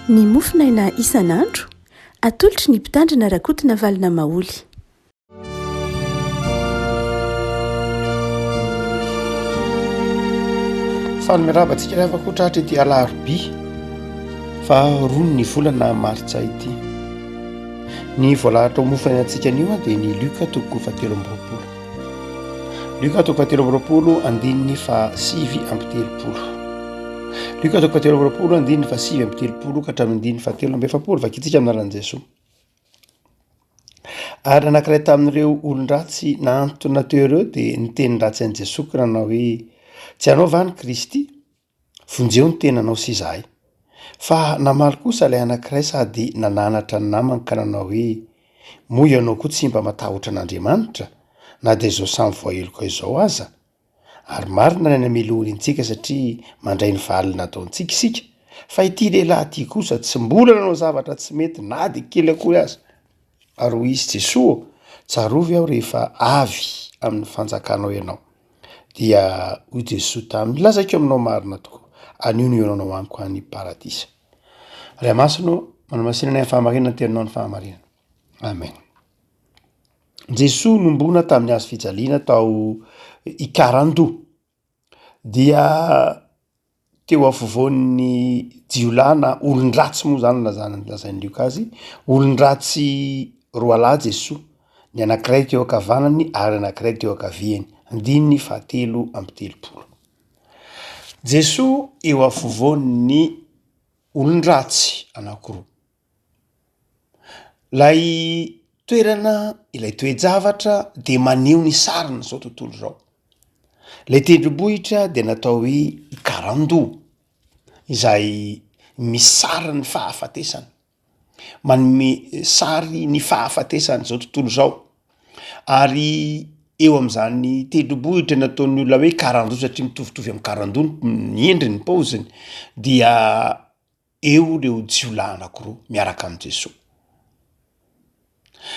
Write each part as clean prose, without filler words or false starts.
Ny mofonaina isan'andro, atolotry ny Mpitandrina Rakotonavalona Maholy. Faly miarahaba antsika ry havako tratra ity alarobia faharoa ny volana martsa ity. Ny voalahatra ho mofo antsika anio dia ny Lioka toko fahatelo amby roapolo. Lioka toko fahatelo amby roapolo andininy faha-39. Lioka toko fahatelo amby roapolo andininy faha-39 ka hatramin'ny andininy fahatelo amby efapolo. Vakintsika amin'ny anaran'i Jesoa. Ary anankiray tamin'ireo olon-dratsy nahantona teo ireo dia niteny ratsy an'i Jesoa ka nanao hoe, Tsy ianao va ny Kristy? Vonjeo ny tenanao sy izahay. Fa namaly kosa ilay anankiray sady nananatra ny namany ka nanao hoe, Moa ianao koa tsy mba matahotra an'Andriamanitra, na dia izao samy voaheloka izao aza? Ary marina ny namelohany antsika satria mandray ny valiny nataontsika isika, fa ity lehilahy ity kosa tsy mbola nanao zavatra tsy mety na dia kely akory aza. Ary hoy izy, Jesoa ô, tsarovy aho rehefa avy amin'ny fanjakanao ianao. Dia hoy Jesoa taminy, Lazaiko aminao marina tokoa, anio no hihaonanao amiko any paradisa. Ray Masina ô, manamasina anay amin'ny fahamarinana ny teninao ny fahamarinana. Amen. Jesoa nombona tamin'ny hazo fijaliana tao Ikarandoha dia teo afovoan'ny jiolahy na olon-dratsy moa zany lazana lazain'i Lioka azy, olon-dratsy roalahy Jesoa, ny anankiray teo ankavanany ary anankiray teo ankaviany, andininy fahatelo amby telopolo. Jesoa eo afovoan'ny olon-dratsy anankiroa. Ilay toerana, ilay toe-javatra dia maneho ny sarin'izao tontolo izao. Ilay tendrombohitra dia natao hoe Ikarandoha, izay misy sarin'ny fahafatesana, manome sary ny fahafatesan'izao tontolo izao. Ary eo amin'izany tendrombohitra nataon'ny olona hoe Ikarandoha satria mitovitovy amin'ny karandoha ny endriny, ny paoziny dia Eo ireo jiolahy anankiroa miaraka amin'i Jesoa.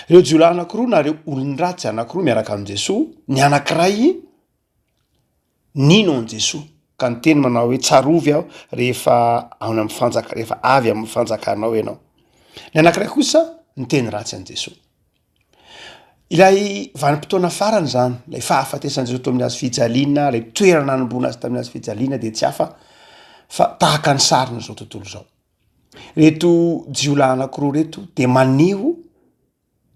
Ireo jiolahy anankiroa na ireo olon-dratsy anankiroa miaraka amin'i Jesoa, ny anankiray nino an'i Jesoa ka niteny manao hoe tsarovy aho rehefa any amin'ny fanjaka- rehefa avy amin'ny fanjakanao ianao. Ny anankiray kosa niteny ratsy an'i Jesoa. Ilay vanim-potoana farany izany, ilay fahafatesan'i Jesoa teo amin'ny hazo fijaliana, ilay toerana nanomboana azy tamin'ny hazo fijaliana dia tsy hafa fa tahaka ny sarin'izao tontolo izao. Ireto jiolahy anankiroa ireto dia maneho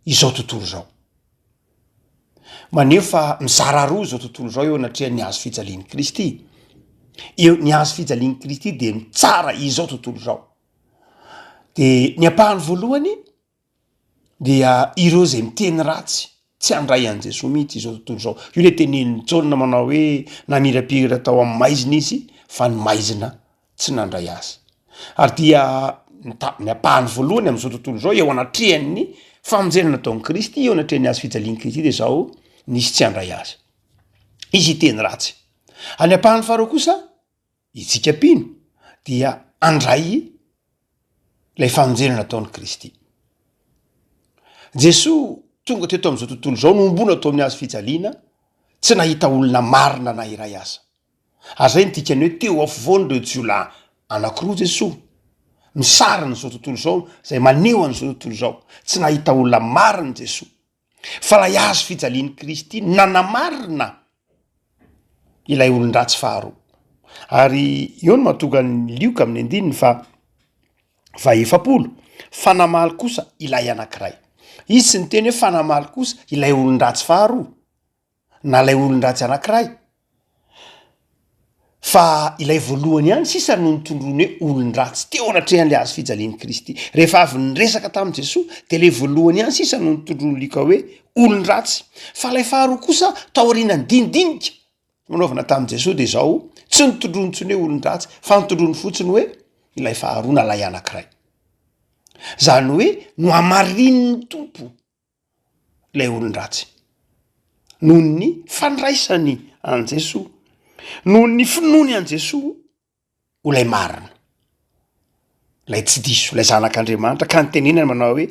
izao tontolo izao. Maneho fa mizara roa izao tontolo izao eo anatrehan'ny hazo fijalian'i Kristy. Eo ny hazo fijalian'i Kristy dia mitsara izao tontolo izao. De ny ampahany voalohany dia ireo izay miteny ratsy tsy handray an'i Jesoa mihitsy izao tontolo izao. Io ilay tenenin'i Jaona manao hoe namirapiratra tao amin'ny maizina izy fa ny maizina tsy nandray azy. Ary dia ny ta- ny ampahany voalohany amin'izao tontolo izao eo anatrehan'ny famonjena nataon'i Kristy, eo anatrehan'ny hazo fijalian'i Kristy dia izao nisy tsy handray azy. Izy hiteny ratsy. Ary ny ampahany faharoa kosa Isika mpino dia handray ilay famonjena nataon'i Kristy. Jesoa tonga teto amin'izao tontolo izao nohomboana tao amin'ny hazo fijaliana, tsy nahita olona marina na iray aza. Ary izay ny dikany hoe teo afovoan'ireo jiolahy anankiroa Jesoa, misarona izao tontolo izao, izay maneho an'izao tontolo izao. Tsy nahita olona marina Jesoa. Fa ilay hazo fijalian'i Kristy nanamarina ilay olon-dratsy faharoa. Ary eo no mahatonga an'i Lioka amin'ny andininy fa faha-efapolo, fa namaly kosa ilay anankiray. Izy tsy niteny hoe fa namaly kosa ilay olon-dratsy faharoa. na ilay olon-dratsy anankiray, fa ilay voalohany ihany sisa no notondroiny hoe olon-dratsy teo anatrehan'ilay hazo fijalian'i Kristy. Rehefa avy niresaka tamin'i Jesoa dia ilay voalohany ihany sisa no notondroin'i Lioka hoe olon-dratsy, fa ilay faharoa kosa taorian'ny dinidinika nanaovana tamin'i Jesoa dia izao, tsy notondroiny intsony hoe olon-dratsy fa notondroiny fotsiny hoe ilay faharoa na ilay anankiray. Izany hoe nohamarinin'ny Tompo ilay olon-dratsy noho ny fandraisany an'i Jesoa, noho ny finoany an'i Jesoa ho ilay marina, ilay tsy diso, ilay zanak'Andriamanitra ka nitenenany manao hoe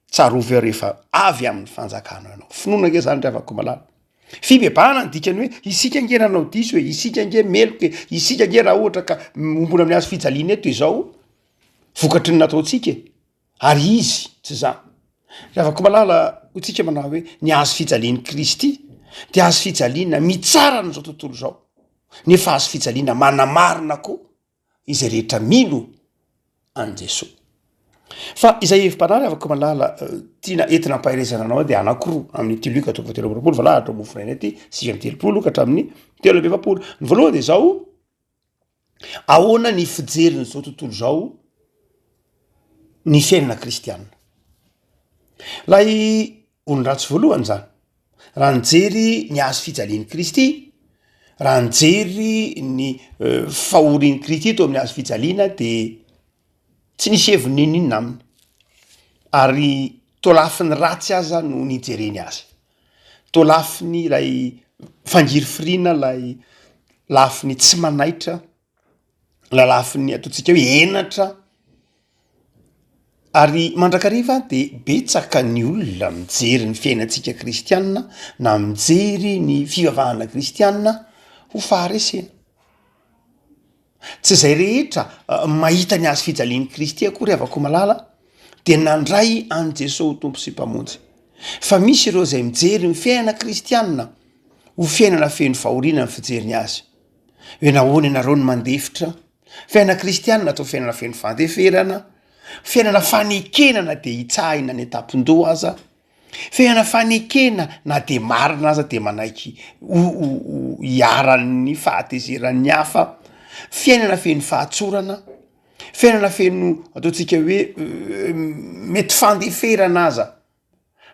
tsarovy aho rehefa avy amin'ny fanjakana ianao. Finoana ange zany ry havako malala. Fibebahana ny dikany hoe isika ange nanao diso e, isika ange meloka e, isika ange raha ohatra ka ombona amin'ny hazo fijaliana eto izao. Vokatry ny nataontsika e! Ary izy, tsy za. Ry havako malala, hoy tsika manao hoe, ny hazo fijalian'i Kristy dia hazo fijaliana mitsara an'izao tontolo izao, nefa hazo fijaliana manamarina koa izay rehetra mino an'i Jesoa. Fa izay hevi-panahy ry havako malala tiana entina ampaherezana anao dia anankiroa amin'ity Lioka toko fahatelo amby 20 valahatra mofonaina ity, 39 ka hatramin'ny 43. Ny voalohany dia izao, Ahoana ny fijerin'izao tontolo izao ny fiainana kristiana? Lay olon-dratsy voalohany zany, raha nijery ny hazo fijalian'i Kristy, raha nijery ny fahorian'i Kristy teo amin'ny hazo fijaliana de tsy nisy heviny n'inon'inona aminy, ary toa lafiny ratsy aza no nijereny azy. Toa lafiny ilay fangirifiriana, ilay lafiny tsy manaitra, ilay lafiny ataontsika hoe henatra, ary mandrakariva de betsaka ny olona mijery ny fiainantsika kristianina na mijery ny fivavahana kristianina ho faharesena. Tsy izay rehetra mahita ny hazo fijalian'i Kristy akory havako malala dia nandray an'i Jesoa ho Tompo sy Mpamonjy. Fa misy ireo izay mijery ny fiainana kristianina ho fiainana feno fahoriana ny fijeriny azy. Hoe nahoana ianareo no mandefitra? Fiainana kristianina atao fiainana feno fandeferana, fiainana fanekena na dia hitsahina any an-tampon-doha aza. Fiainana fanekena na de marina aza de manaiky ho ho iharan'ny fahatezeran'ny hafa, fiainana feno fahatsorana, fiainana feno ataontsika hoe mety fandeferana aza,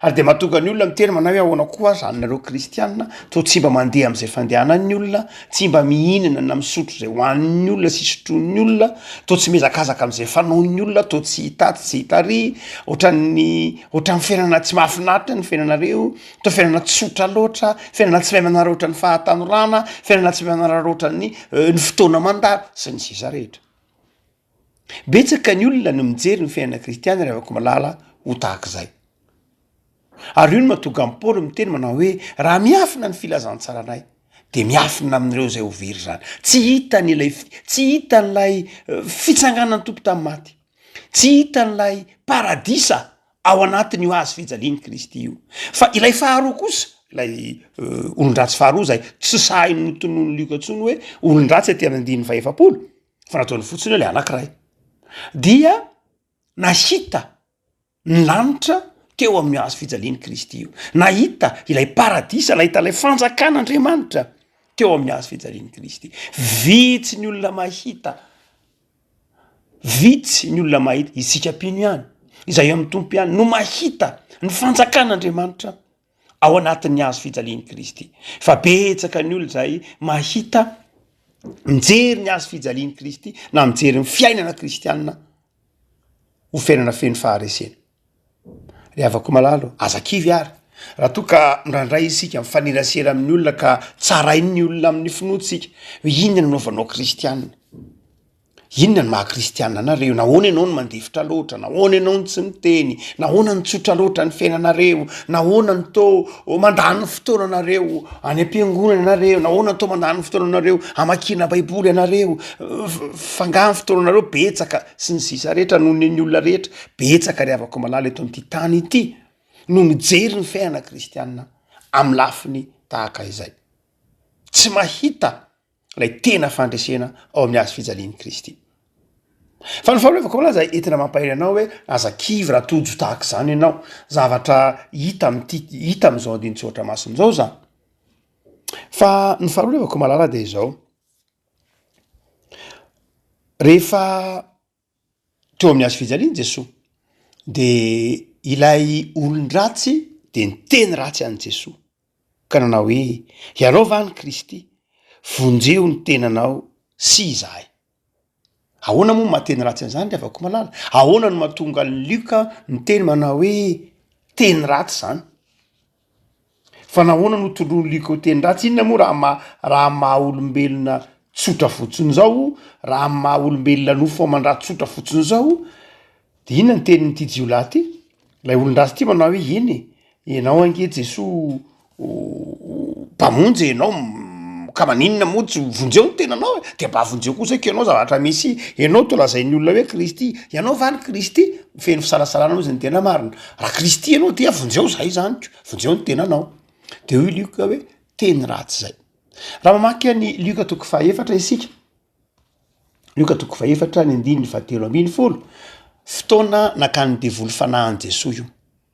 ary de mahatonga ny olona miteny manao hoe ahoana koa ary zany nareo kristianina toa tsy mba mandeha am'zay fandehanan'ny olona, tsy mba mihinana na misotro zay hohanin'ny olona sy sotroin'ny olona, toa tsy mihazakazaka am'zay fanaon'ny olona, toa tsy hita atsy tsy hita ary, ohatran'ny ohatran'ny fiainana tsy mahafinaritra ny fiainanareo, toa fiainana tsotra loatra, fiainana tsy mahay manararaotra ny fahatanorana, fiainana tsy mahay manararaotra ny ny fotoana mandalo, sy ny sisa rehetra. Betsaka ny olona no mijery ny fiainana kristiana ry havako malala ho tahak'izay. Ary io no mahatonga an'i Paoly miteny manao hoe, Raha miafina ny filazantsaranay, dia miafina amin'ireo izay ho very izany. Tsy hitany ilay, tsy hitany ilay fitsanganan'ny Tompo tamin'ny maty. Tsy hitany ilay paradisa ao anatin'io hazo fijalian'i Kristy io. Fa ilay faharoa kosa, ilay olon-dratsy faharoa izay tsy sahy notononin'i Lioka intsony hoe olon-dratsy aty amin'ny andininy fahefapolo, fa nataony fotsiny hoe ilay anankiray, dia nahita ny lanitra teo amin'ny hazo fijalian'i Kristy io. Nahita ilay paradisa, nahita ilay fanjakan'Andriamanitra teo amin'ny hazo fijalian'i Kristy. Vitsy ny olona mahita, vitsy ny olona mahita, isika mpino ihany, izay amin'ny Tompo ihany no mahita ny fanjakan'Andriamanitra ao anatin'ny hazo fijalian'i Kristy. Fa betsaka ny olona izay mahita, mijery ny hazo fijalian'i Kristy na mijery ny fiainana kristianina ho fiainana feno faharesena. Ry havako malala ô, aza kivy ary raha toa ka indraindray isika mifanerasera amin'ny olona ka tsarain'ny olona amin'ny finoantsika hoe inona no anaovanao kristianina, inona no maha kristianina anareo, nahoana ianao no mandefitra loatra, nahoana ianao no tsy miteny, nahoana no tsotra loatra ny fiainanareo, nahoana no tô mandany fotoana anareo any am-piangonana ianareo, nahoana no tô mandany fotoana anareo hamakiana baiboly ianareo, f'angaha ny fotoananareo betsaka sy ny sisa rehetra noho ny an'ny olona rehetra, betsaka ry havako malala eto amin'ity tany ity no mijery ny fiainana kristianina amin'ny lafiny tahaka izay, tsy mahita ilay tena fandresena ao amin'ny hazo fijalian'i Kristy. Fa ny fahalovako milaza entina mampahery anao hoe aza kivy raha tojo tahaka izany ianao, zavatra hita amin'ity hita amin'izao andinin-tsoratra masina izao zany. Fa ny fahalovako malala dia izao, Rehefa teo amin'ny hazo fijaliana Jesoa de ilay olon-dratsy de niteny ratsy an'i Jesoa ka nanao hoe, ianao va ny Kristy? Vonjeo ny tenanao sy izahay. Ahoana moa no maha-teny ratsy an'izany ry havako malala? Ahoana no mahatonga an'i Lioka miteny manao hoe teny ratsy izany? Fa nahoana no tondroin'i Lioka ho teny ratsy? Inona moa raha maha raha maha olombelona tsotra fotsiny izao, raha maha olombelona nofo aman-dra tsotra fotsiny izao, de inona ny tenin'ity jiolahy ty? Ilay olon-dratsy ty manao hoe eny e, ianao ange Jesoa mpamonjy e, ianao. Ka maninona moa tsy vonjeo ny tenanao e? De mba vonjeo kosa eky ianao zavatra misy, ianao to lazain'ny olona hoe Kristy, ianao va ny Kristy? Feno fisalasalana ozy ny tena marina, raha Kristy ianao dia vonjeo zahay zany ko, vonjeo ny tenanao. De hoy Lioka hoe teny ratsy zay. Raha mamaky an'i Lioka toko fahaefatra isika, Lioka toko fahefatra ny andininy fahatelo ambin'ny folo, fotoana nakan'ny devoly fanahy an'i Jesoa io.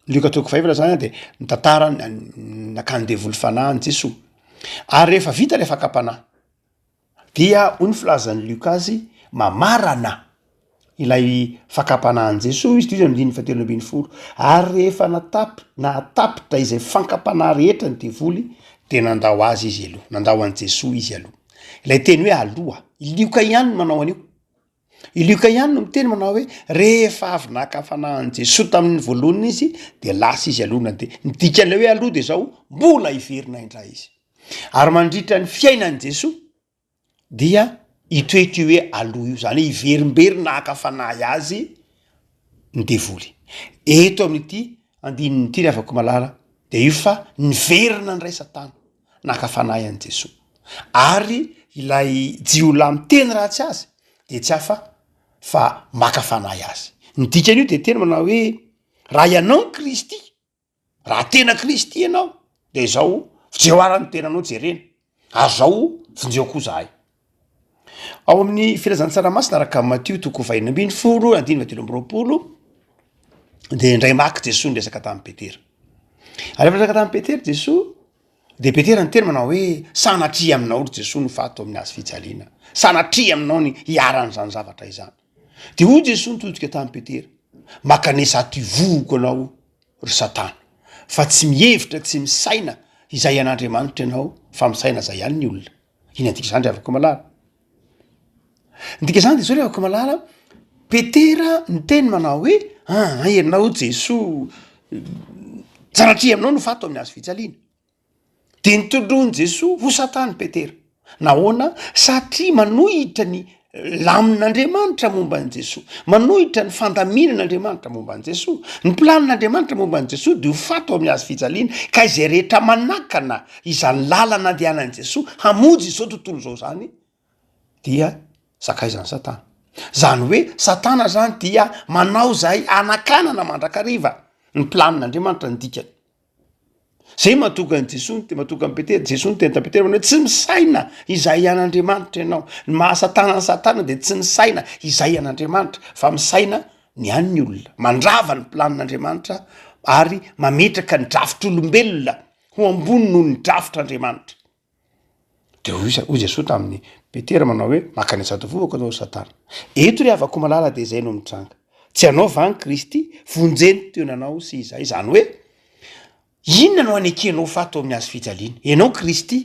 Lioka toko fahefatra zany de mitantara ny nakan'ny devoly fanahy an'i Jesoa. Ary rehefa vita le fakam-panahy dia hoy ny filazan'i Lioka azy, mamarana ilay fakam-panahy an'i Jesoa izy, toy izy andininy fahatelo ambin'ny folo, ary rehefa natap- nahatapitra izay fankam-panahy rehetra ny devoly de nandao azy izy aloha, nandao an'i Jesoa izy aloha. Ilay teny hoe aloha, i Lioka ihany no manao an'io. I Lioka ihany no miteny manao hoe rehefa avy naka fanahy an'i Jesoa tamin'ny voalohany izy de lasa izy aloha nandeha. Ny dikan'ilay hoe aloha de zao, mbola hiverina indray izy. Ary mandritra ny fiainan'i Jesoa dia hitoetra io hoe aloha io, zany hoe hiverimberina haka fanahy azy ny devoly. Eto amin'ity andininy ity ry havako malala de io fa niverina indray Satana. naka fanahy an'i Jesoa. Ary ilay jiolahy miteny ratsy azy de tsy hafa fa maka fanahy azy. Ny dikan'io de teny manao hoe raha ianao ny Kristy, raha tena Kristy ianao de izao vonjeo ara ny tenanao jerena, ary zao vonjeo koa zahay. Ao amin'ny filazantsara masina araka an'i Matio toko fahenina ambin'ny folo andininy fahatelo amby roapolo de indray maky Jesoa niresaka tamin'i Petera. Ary rehefa niresaka tamin'i Petera Jesoa de Petera niteny manao hoe sanatria aminao ry Jesoa no faty ao amin'ny hazo fijaliana, sanatria aminao ny hiharan'izany zavatra izany. De hoy Jesoa nitodika tamin'i Petera, makanesa ato ivohoko anao ry satana fa tsy mihevitra tsy misaina izay an'Andriamanitra ianao fa misaina izay ihany ny olona. Inona dika izany ry havako malala? Ny dika izany de zao ry havako malala, Petera niteny manao hoe aa ianao Jesoa sanatria aminao no faty amin'ny hazo fijaliana. De nitondroin'i Jesoa ho satana i Petera. Nahoana? Satria manohitra ny lamin'Andriamanitra momba an'i Jesoa, manohitra ny fandaminan'Andriamanitra momba an'i Jesoa. Ny planin'Andriamanitra momba an'i Jesoa dia ho faty ao amin'ny hazo fijaliana, ka izay rehetra manakana izany lalana andehanan'i Jesoa hamonjy izao tontolo izao izany dia sakaizan'i Satana. Zany hoe Satana zany dia manao izay hanakanana mandrakariva ny planin'Andriamanitra ny dikany. Zay mahatonga an'i Jesoa nite- mahatonga an'i Petera, Jesoa niteny tamin'i Petera manao hoe tsy misaina izay an'Andriamanitra ianao. Ny maha satana an'i satana de tsy misaina izay an'Andriamanitra fa misaina ny an'ny olona. Mandrava ny planin'Andriamanitra ary mametraka ny drafitr'olombelona ho ambony noho ny drafitr'Andriamanitra. De hoy sa- hoy Jesoa tamin'i Petera manao hoe, maka ny an-tsatovohoko anao ry satana. Eto ry havako malala de izay no mitranga. Tsy anao va ny Kristy? Vonjeo ny tenanao sy izahay. Izany hoe, inona no anekenao faty ao amin'ny hazo fijaliana? Ianao Kristy,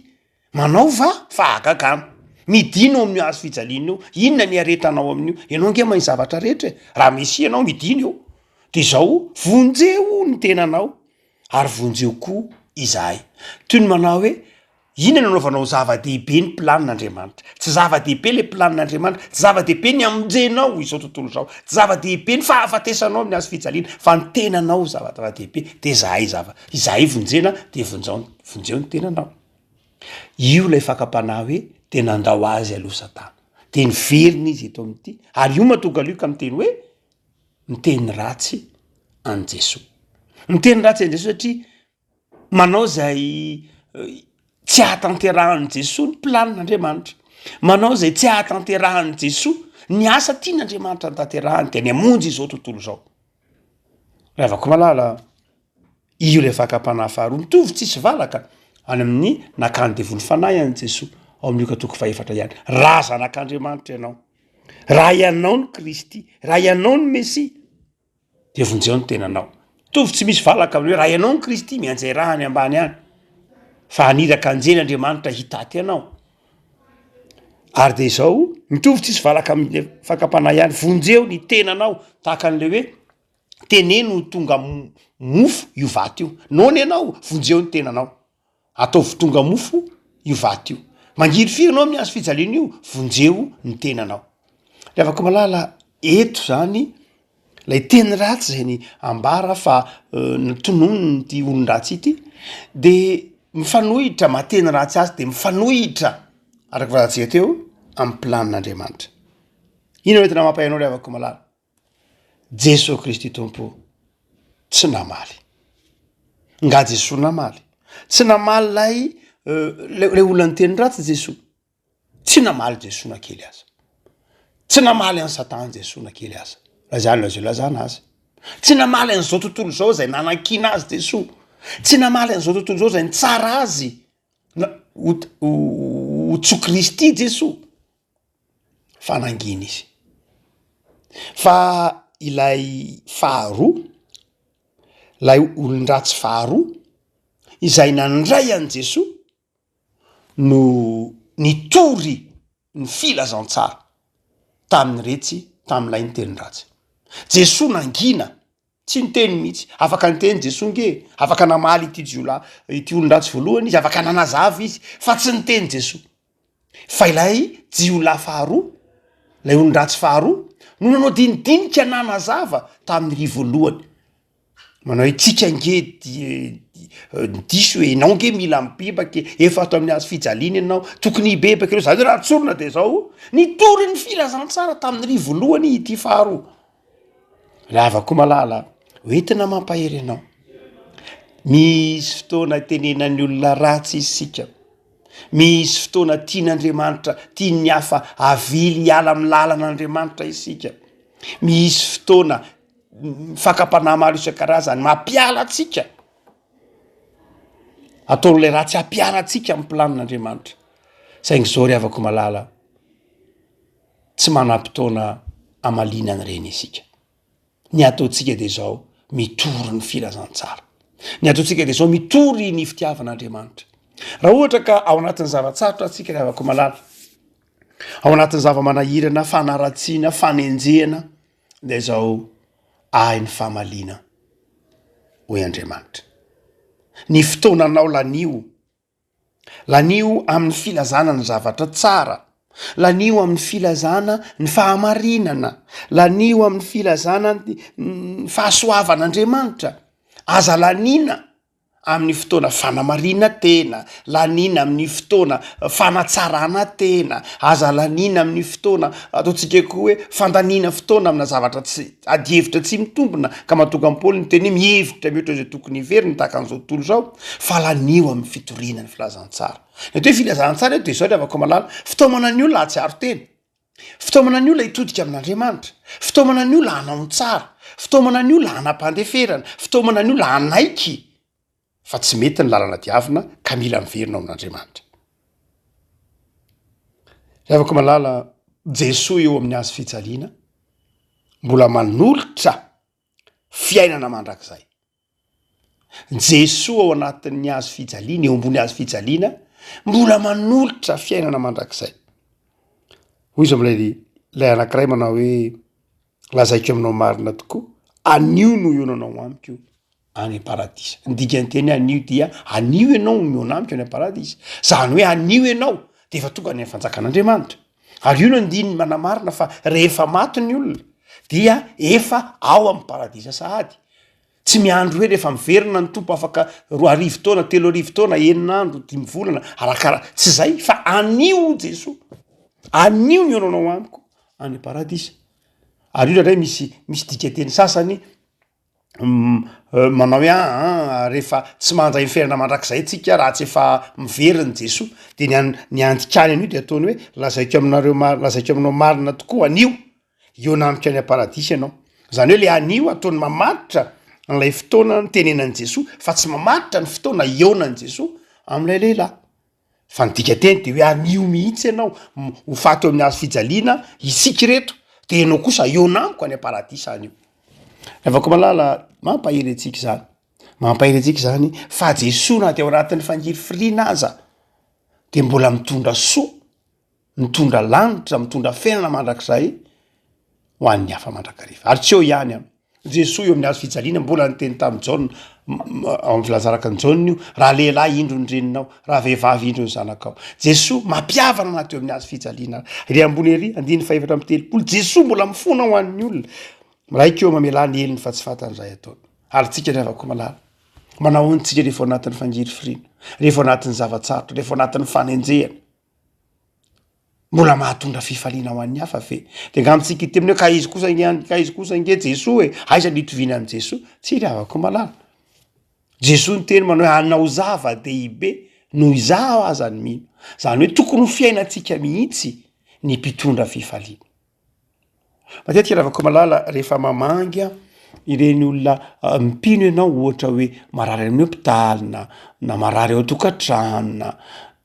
manao va fahagagana? Midina ao amin'io hazo fijaliana io, inona ny iaretanao amin'io? Ianao ange mahay ny zavatra rehetra e! Raha Mesia ianao, midina eo. De izao, vonjeo ny tenanao ary vonjeo koa izahay. Toy ny manao hoe, inona no anaovanao zava-dehibe ny planin'Andriamanitra? Tsy zava-dehibe le planin'Andriamanitra, tsy zava-dehibe ny hamonjenao izao tontolo izao, tsy zava-dehibe ny fahafatesanao amin'ny hazo fijaliana, fa ny tenanao zava-dehibe, de zahay zava, izahay vonjena de vonjao, vonjeo ny tenanao. Io ilay fakam-panahy hoe de nandao azy aloha Satana, de niverina izy eto amin'ity, ary io mahatonga Lioka miteny hoe, miteny ratsy an'i Jesoa. Miteny ratsy an'i Jesoa satria manao izay tsy ahatanterahan'i Jesoa ny planin'Andriamanitra. Manao izay tsy ahatanterahan'i Jesoa ny asa tian'Andriamanitra notanterahany dia ny hamonjy izao tontolo izao. Ry havako malala, io ilay fakam-panahy faharoa mitovy tsisy valaka any amin'ny nakan'ny devoly fanahy an'i Jesoa ao amin'ny Lioka toko fahefatra ihany. Raha zanak'Andriamanitra ianao, Raha ianao no Kristy, raha ianao no Mesia, de vonjeo ny tenanao. Mitovy tsy misy valaka amin'ny hoe raha ianao no Kristy, mianjera any ambany any, fa haniraka anjely Andriamanitra hitaty anao. Ary de izao, mitovy tsisy valaka amin'le fakam-panahy ihany, vonjeo ny tenanao, tahaka an'le hoe teneno ho tonga mofo io vato io. Noana ianao, vonjeo ny tenanao. Ataovy tonga mofo io vato io. Mangirifiry anao amin'ny hazo fijaliana io, vonjeo ny tenanao. Ry havako malala, eto zany lay teny ratsy zay ny ambara fa notononin'ity olon-dratsy ity de mifanohitra maha teny ratsy azy de mifanohitra. Araka voalazantsika teo, amin'ny planin'Andriamanitra. Inona no entina mampahay anao ry havako malala? Jesoa Kristy Tompo tsy namaly. Nga Jesoa namaly? Tsy namaly lay lay olona niteny ratsy Jesoa. Tsy namaly Jesoa na kely aza. Tsy namaly an'i Satana Jesoa na kely aza. Raha izany no azo ilazana azy. Tsy namaly an'izao tontolo izao izay nanakiana azy Jesoa. Tsy namaly an'izao tontolo izao izay nitsara azy na ho ho tsy ho Kristy Jesoa fa nangina izy. Fa ilay faharoa, ilay olon-dratsy faharoa izay nandray an'i Jesoa no nitory ny filazantsara tamin'iretsy tamin'ilay niteny ratsy. Jesoa nangina, tsy niteny mihitsy. Afaka niteny Jesoa nge e, afaka namaly ity jiolahy, ity olon-dratsy voalohany izy, afaka nanazava izy fa tsy niteny Jesoa. Fa ilay jiolahy faharoa, ilay olon-dratsy faharoa no nanao dinidinika nanazava tamin'iry voalohany. Manao hoe tsika ange di- diso e, enao nge mila mibebaka e, efa ato amin'ny hazo fijaliana ianao, tokony hibebaka ianao, zany hoe raha tsorina de zao, nitory ny filazantsara tamin'iry voalohany ity faharoa. Ry havako malala, hoentina mampahery anao, misy fotoana itenenan'ny olona ratsy isika, misy fotoana tian'Andriamanitra, tian'ny hafa avily hiala amin'ny lalan'Andriamanitra isika, misy fotoana fakam-panahy maro isan-karazany mampiala antsika, ataon'ilay ratsy hampiala antsika amin'ny planin'Andriamanitra. Saingy izao ry havako malala, tsy manam-potoana hamaliana an'ireny isika. Ny ataontsika dia izao, mitory ny filazantsara. Ny ataontsika dia izao, mitory ny fitiavan'Andriamanitra. Raha ohatra ka ao anatin'ny zava-tsarotra antsika ry havako malala, ao anatin'ny zava-manahirana, fanaratsiana, fanenjehana, Dia izao ahy ny famaliana, hoy Andriamanitra. Ny fotoananao lanio, lanio amin'ny filazana ny zavatra tsara, lanio amin'ny filazana ny fahamarinana, lanio amin'ny filazana ny fahasoavan'Andriamanitra. Aza laniana amin'ny fotoana fanamarina tena, laniana amin'ny fotoana fanatsarana tena, aza laniana amin'ny fotoana ataontsika koa hoe fandaniana fotoana amina zavatra tsy, adihevitra tsy mitombina ka mahatonga an'i Paoly niteny hoe mihevitra mihoatra izay tokony heveriny tahaka an'izao tontolo izao, fa lanio amin'ny fitoriana ny filazantsara. Ny atao hoe filazantsara eto dia izao ry havako malala, fitaomana ny olona hahatsiaro tena. Fitaomana ny olona hitodika amin'Andriamanitra, fitaomana ny olona hanao ny tsara, fitaomana ny olona hanam-pandeferana, fitaomana ny olona hanaiky fa tsy mety ny lalana diavina ka mila miverina ao amin'Andriamanitra. Ry havako malala, Jesoa eo amin'ny hazo fijaliana mbola manolotra fiainana mandrakizay. Jesoa ao anatin'ny hazo fijaliana, eo ambony hazo fijaliana, mbola manolotra fiainana mandrakizay. Hoy izy amin'ilay ilay anankiray manao hoe lazaiko aminao marina tokoa, anio no hionanao amiko any am-paradisa. Ny dikan'ny teny hoe anio dia anio ianao no mihaona amiko any am-paradisa. Zany hoe anio ianao de efa tonga any amin'ny fanjakan'Andriamanitra. Ary io no andininy manamarina fa rehefa maty ny olona dia efa ao amin'ny paradisa sahady. Tsy miandry hoe rehefa miverina ny Tompo afaka 2000 taona, 3000 taona, enina andro, dimy volana, arakara, tsy zay fa anio Jesoa, anio ny ionanao amiko any am-paradisa. Ary io indraindray misy misy dikanteny sasany manao hoe aa rehefa tsy mandray ny fiainana mandrakizay tsika raha tsy efa miverina Jesoa, de ny an- ny andikany an'io de ataony hoe lazaiko aminareo mar- lazaiko aminao marina tokoa anio Hihaona amiko any am-paradisa ianao. Izany hoe le anio ataony mamaritra an'ilay fotoana nitenenan'i Jesoa fa tsy mamaritra ny fotoana hihaonan'i Jesoa amin'ilay lehilahy. Fa ny dikanteny de hoe anio mihitsy ianao ho faty eo amin'ny hazo fijaliana isika ireto de ianao kosa hihaona amiko any am-paradisa anio. Ry havako malala, mampahery antsika izany, mampahery antsika izany fa Jesoa na de ao anatin'ny fangirifiriana aza de mbola mitondra soa mitondra lanitra, mitondra fiainana mandrakizay ho an'ny hafa mandrakariva. Ary tsy eo ihany an, Jesoa eo amin'ny hazo fijaliana mbola niteny tamin'i Jaona, ao amin'ny filazaraka an'i Jaona io, raha lehilahy indro ny reninao, raha vehivavy indro ny zanakao. Jesoa mampihavana na teo amin'ny hazo fijaliana. Ery ambony ery, andininy fahefatra amby telopolo, Jesoa mbola mifona ho an'ny olona. Raiko eo mamelà ny helony fa tsy fantany izay ataony. Ary tsika ry havako malala, manao ahoana tsika rehefa ao anatin'ny fangirifiriana, rehefa ao anatin'ny zava-tsarotra, rehefa ao anatin'ny fanenjehana? Mbola mahatondra fifaliana ho an'ny hafa ve? De angamba tsika hiteny hoe ka izy kosa ange an, ka izy kosa ange Jesoa e, aiza no itoviana amin'i Jesoa? Tsia ry havako malala. Jesoa niteny manao hoe hanao zava-dehibe noho izaho aza ny mino. Zany hoe tokony ho fiainantsika mihitsy ny mpitondra fifaliana. Matetika Ravakomalala rehefa mamangy an ireny olona mpino ianao ohatra hoe marary amin'ny hopitaly na na marary ao an-tokantrano na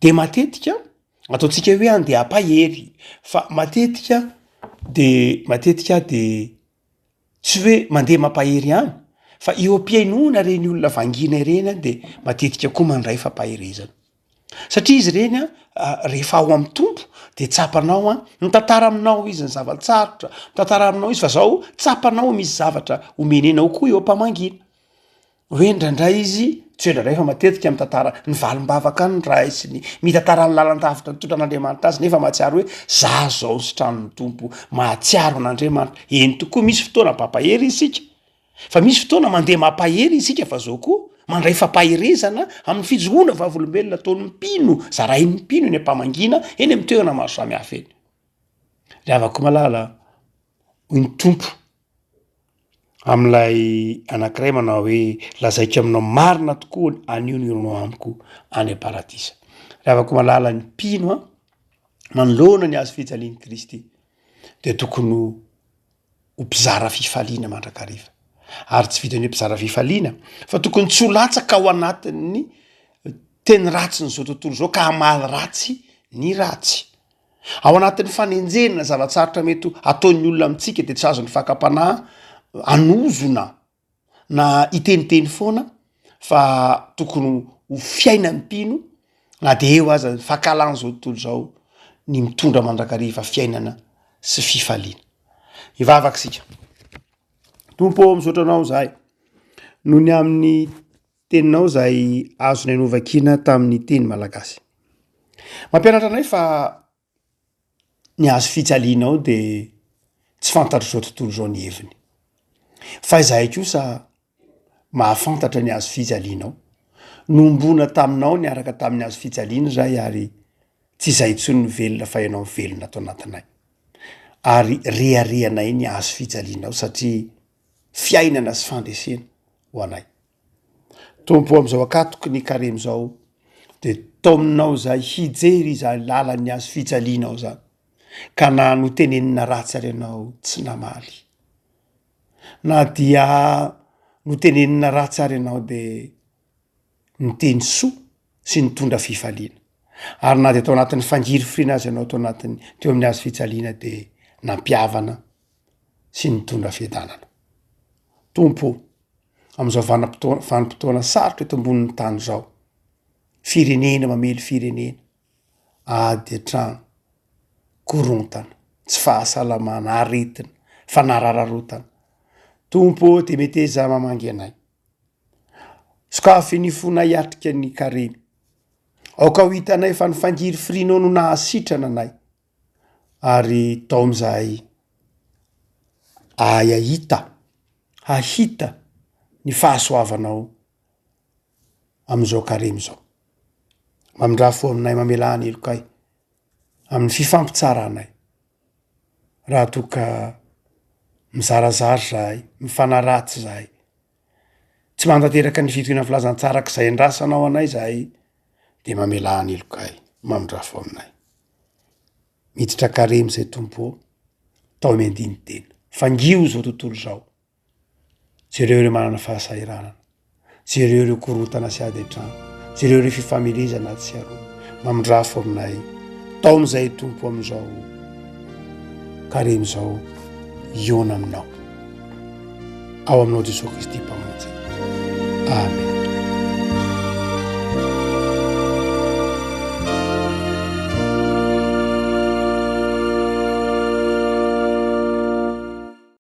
de matetika ataontsika hoe andeha hampahery fa matetika de matetika de tsy hoe mandeha mampahery ihany fa eo am-pihainoana ireny olona vangiana ireny an de matetika koa mandray fampaherezana. Satria izy ireny an, rehefa ao amin'ny Tompo de tsapanao an, mitantara aminao izy ny zava-tsarotra, mitantara aminao izy fa zao tsapanao misy zavatra omeny anao koa eo am-pamangiana. Hoe indraindray izy, tsy hoe indraindray fa matetika mitantara ny valim-bavaka noraisiny, mitantara ny lalan-davitra nitondran'Andriamanitra azy nefa mahatsiaro hoe za zao sitran'ny Tompo, mahatsiaro an'Andriamanitra. Eny tokoa misy fotoana mampahery isika, Fa misy fotoana mandeha mampahery isika fa zao koa mandray fampaherezana amin'ny fijoroana vavolombelona ataon'ny mpino, zarain'ny mpino eny am-pamangiana, eny amin'ny toerana maro samihafa eny. Ry havako malala, hoy ny Tompo amin'ilay anankiray manao hoe lazaiko aminao marina tokoa anio no hihaonao amiko any am-paradisa. Ry havako malala, ny mpino an, manoloana ny hazo fijalian'i Kristy dia tokony ho ho mpizara fifaliana mandrakariva. Ary tsy vitan'ny hoe mpizara fifaliana fa tokony tsy ho latsaka ao anatin'ny teny ratsin'izao tontolo izao ka hamaly ratsy ny ratsy. Ao anatin'ny fanenjehana zava-tsarotra mety ho ataon'ny olona amintsika dia tsy azon'ny fakam-panahy hanozona na hiteniteny foana fa tokony ho fiainan'ny mpino na de eo aza ny fankahalan'izao tontolo izao ny mitondra mandrakariva fiainana sy fifaliana. Hivavaka isika. Tompo ô, misaotra anao izahay noho ny amin'ny teninao izay azonay novakiana tamin'ny teny malagasy. Mampianatra anay fa Ny hazo fijalianao dia tsy fantatr'izao tontolo izao ny heviny. Fa izahay kosa mahafantatra ny hazo fijalianao. Nohomboana taminao niaraka tamin'ny hazo fijaliana izahay ary tsy izahay intsony no velona fa ianao velona ato anatinay. Ary reharehanay ny hazo fijalianao satria fiainana sy fandresena ho anay. Tompo ô, amin'izao ankatoky ny karemy izao, dia taominao izahay hijery izany lalan'ny hazo fijalianao izany, ka na notenenina ratsy ary ianao tsy namaly, na dia notenenina ratsy ary ianao dia niteny soa sy nitondra fifaliana, ary na dia tao anatin'ny fangirifiriana aza ianao tao anatin'ny teo amin'ny hazo fijaliana dia nampihavana sy nitondra fiadanana. Tompo ô, amin'izao vanam-potoana vanim-potoana sarotra eto ambonin'ny tany izao, firenena mamely firenena, ady an-trano, korontana, tsy fahasalamana, aretina, fanarararotana. Tompo ô, dia meteza mamangy anay. Sokafy ny fonay hiatrika ny karemy. Aoka ho hitanay fa ny fangirifirianao no nahasitrana anay. Ary taomy izahay ahay hahita, hahita ny fahasoavanao amin'izao karemy izao. Mamindrà fo aminay, mamelà ny helokay amin'ny fifampitsaranay raha toa ka mizarazara izahay, mifanaratsy izahay, tsy mahatanteraka ny fitoriana ny filazantsara araka izay andrasanao anay izahay de mamelà ny helokay, mamindrà fo aminay. Miditra karemy izay Tompo ô, taomy andinin-tena. Fangio izao tontolo izao. Jereo ireo manana fahasahiranana. Jereo ireo korontana sy ady an-trano. Jereo ireo fifamelezana atsy sy aroa. Mamindrafo aminay. Taomy izay Tompo amin'izao karemy izao hihaona aminao. Ao aminao Jesoa Kristy Mpamonjy. Amen.